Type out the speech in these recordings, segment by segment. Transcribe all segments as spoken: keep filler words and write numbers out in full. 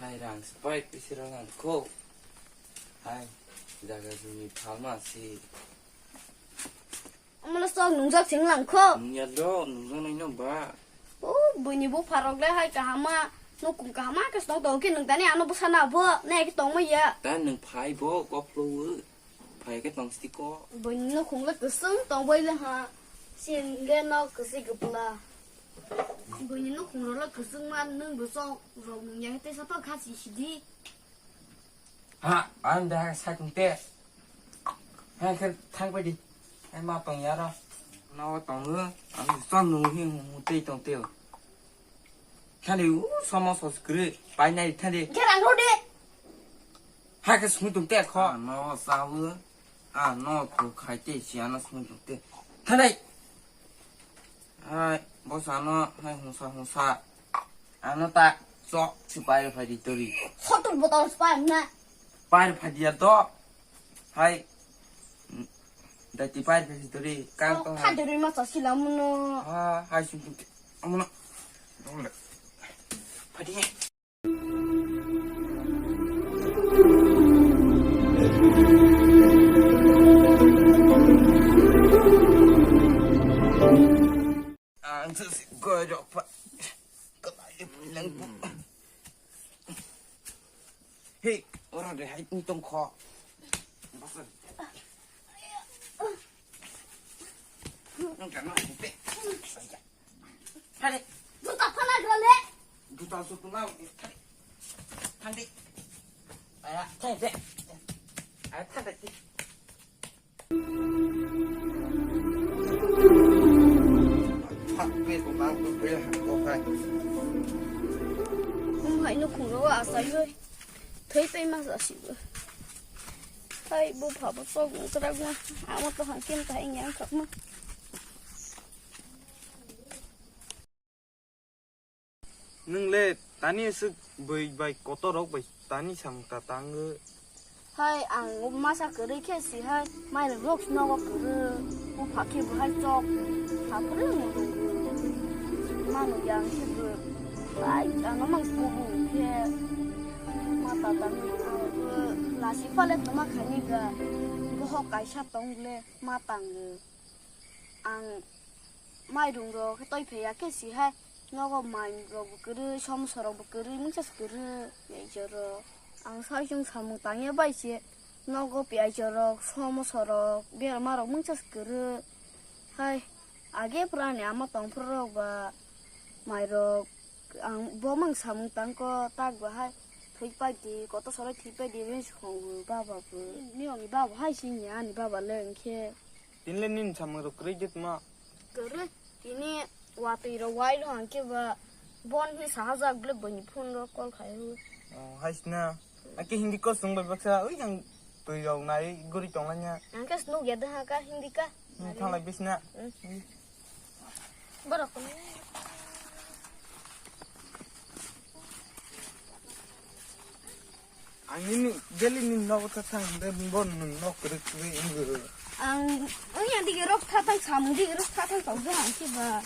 Hai rang spai pisira lang kho. Hai jaga juni phalma si. Amala sok nungjak sing lang kho. Nungya do nungjak nai no ba. O buini bu pharok le hai kahama nukung kahama ke stong tong ke nung tani ano bu sana bo ne ke tong ma ya. Ta nung phai bo kop lo. Phai khe tong siti ko. Buini nukhung le kwswng tong bai le ha. Sin le no kwswi kwpla. Buini nukhung ro le kwswng ma nwng bo chok rok nung ya tei sa to kha si sidi. Ha, ang da sa kung te. Ha khe thang bai di. Ai ma tong ya ro. No tong le. Ang chon nung hi mu tei tong te. Thani u somo sos kri pai nai thani. Khe rang ro de. Ha khe sung tung te kho. Ah, no sa u. Ah, no, to khai te si ano sung te. Thanai. Hai, boss ano, hai hungsa hungsa. Ano ta chok si pai phai di tori. Sotul botol si pai na. Pai phai dia to. Hai. Dai ti pai phai di tori. Kang to hai. Kha dori ma cha sila muno. Ha, hai sung tu. Amono. Dole. Phai di. Ang sesi gorok pa. Kalai lang. Hey, oro de hai tong kho. Basa. Nang kana pe. Thale. Juta phana gale. Juta su tu nang. Thale. Thale. Aya, thale. Aya, thale. Hak pe ko mang ko pe hak ko hai. Kum hai no khuro asai oi. Thei tei ma sa si. Hai bo pha bo sok krak ma. Amo to hang kem ta eng yang kap ma. Nwng le tani aswk bui bai kotor rok bai tani samung ta tango. Hai ang masa kwrwi khe si hai mai rok rok nogo kwrwi bupha khe bo hai chok haphuru no rwgo. Mano yang khe bo hai ano mang kubu khe ma ta tango ang bo lasi phale tongma khaini ga bohok kaisa tong le ma tango. Ang mairung rok khe toi phaiya khe si hai nogo mai rok bo kwrwi, somosa rok bo kwrwi, mungsa se kwrwi, yaijoro. Ang sai chwng samung tangya bai se nogo piyaijorok, somosa rok, berma rok mungsa se kwrwi. Hai age phuru ani ama tong phuru rok ba mai rok ang bo mang samung tangko tak ba hai thwi pai di, koto sorai thwi pai di, bini se khongo baba bo. Ni oni baba hai sini ani baba le hwnkhe. Tinle nini samung rok kwrwi de tma? Kwrwi. Tini watwi rok wai lo hwnkhe ba bon hi sahajak ble bini phone rok call khai o. Oh, hai sina. Ake Hindi ko sung bai baksa, ui yang twi rok nai guri tonglanya. Hwnkhe snuk ya de ha ka Hindi ka. Hmm, thanglai bisna. Hmm. Borok. Ang nini daily nini nogo ta thang de bo nwng nok kwrwi kwrwi wngwi. Ang wngya dige rok thatang samung dige rok thatang tong jang ang khe ba.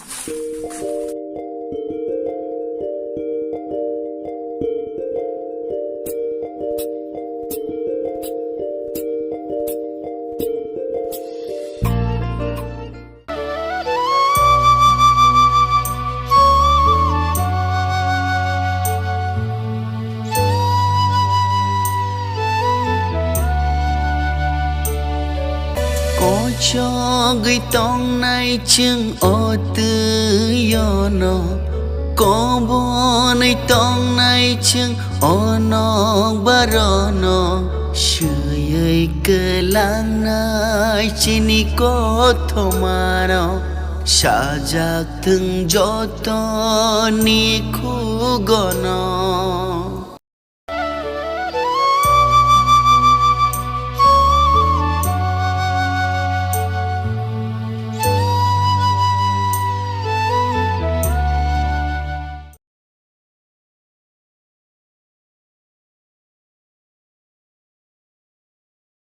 Kochogwi tongnai chwng o twi-o no, kobonwi tongnai chwng o nokbar-o no, swiwi kwlangnai chini kothoma no, sajak thwng jotoni khugo no.